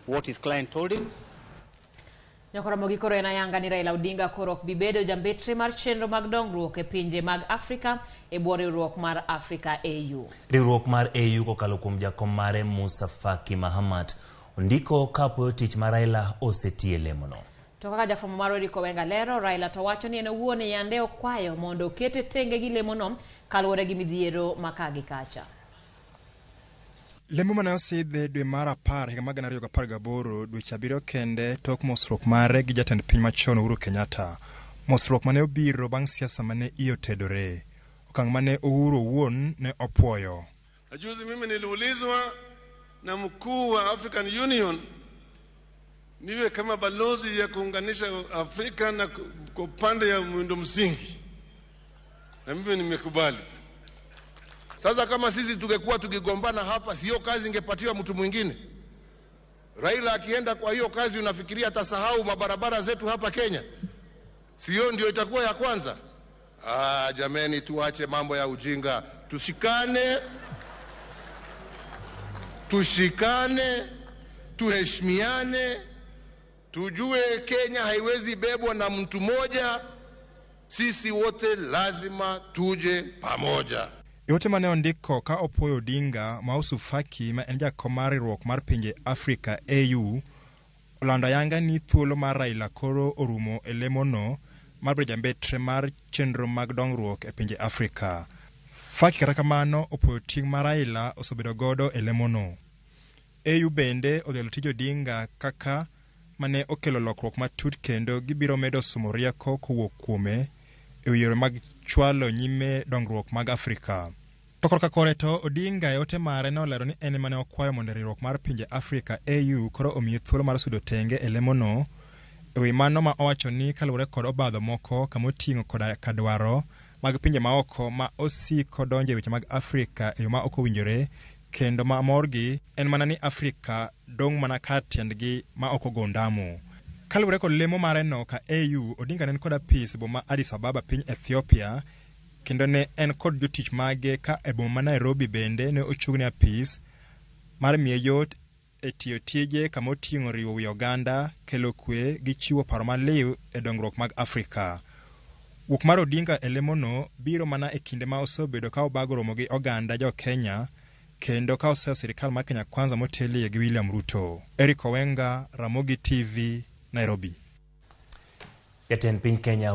What his client told him. Nyakoromogi koro en ayanga ni Raila Odinga koro ok bi bedo jambetre mar chenro mag dongruok e pinje mag Afrika e bwo riwruok mar Africa AU. Riwruok mar AU kokalo kuom jakom mare Musa Faki Mahamat ondiko kapoyo tich ma Raila osetiye lemono. To kaka jafwambo marwa Eric Owenga lero, Raila to wacho ni en owuon yande okwayo mondo okete tenge gi lemono kaluwore gi midhiero ma ka gi kacha. Lemo mane osidhe dwe mar 10 higa mar 2018, dweche 7 kende tok mosruok mare gi jatend piny machon Uhuru Kenyatta. Mosruok mane obiro bang' siasa mane iye otedore. Okang' mane Uhuru owuon ne opuoyo. Na juzi mimi niliulizwa na mkuu wa African Union niwe kama balozi ya kuunganisha Afrika na kwa upande ya miundo msingi, na mimi nimekubali. Sasa kama sisi tungekuwa tukigombana hapa, sio kazi ingepatiwa mtu mwingine? Raila akienda kwa hiyo kazi, unafikiria atasahau mabarabara zetu hapa Kenya? Sio ndio itakuwa ya kwanza? Ah, jameni, tuache mambo ya ujinga, tushikane, tushikane, tuheshimiane, tujue Kenya haiwezi bebwa na mtu mmoja. Sisi wote lazima tuje pamoja. E ote mane ondiko ka opuoyo Odinga, Mausu Faki ma en jakom mar riwruok mar pinje Afrika AU olando ayanga ni thuolo mar Raila koro orumo e lemono mar bedo jambetre mar chenro mag dongruok e pinje Afrika. Faki kata kamano opuoyo ting' ma Raila osebedo godo e lemono. AU bende odhialo tij Odinga kaka mane okelo lokruok matut kendo gibiro medo somo rieko kowuok kuome e wi yore mag chwalo nyime dongruok mag Afrika. To korka kore to Odinga e ote mare ne olero ni en emane okwayo mondo riwruok mar pinje Afrika AU koro omiye thuolo mar sudo tenge e lemono. E wi mano ma owacho ni kaluwore kod obadho moko kamoting'o koda ka dwaro mag pinje maoko ma osiko donjo e weche mag Afrika e yo ma ok owinjore kendo ma morgi en mana ni Afrika dong' mana kar tiendgi ma ok ogo ondamo. Kaluwore kod lemo mare no ka AU, Odinga ne nikod apis e boma ma Addis Ababa piny Ethiopia kendo ne en kod jotich mage ka e boma ma Nairobi bende ne ochugne apis mar miye yot e tiyo tije kama oting'o riwo wi oganda, kelo kwe gi chiwo paro maliw e dongruok mag Afrika. Wuok mar Odinga e lemono biro mana e kinde ma osebedo ka obago romo gi oganda jo Kenya kendo ka oseyo sirikal mar Kenya Kwanza motelie gi William Ruto. Eric Owenga, Ramogi TV, Nairobi. Jatend piny Kenya.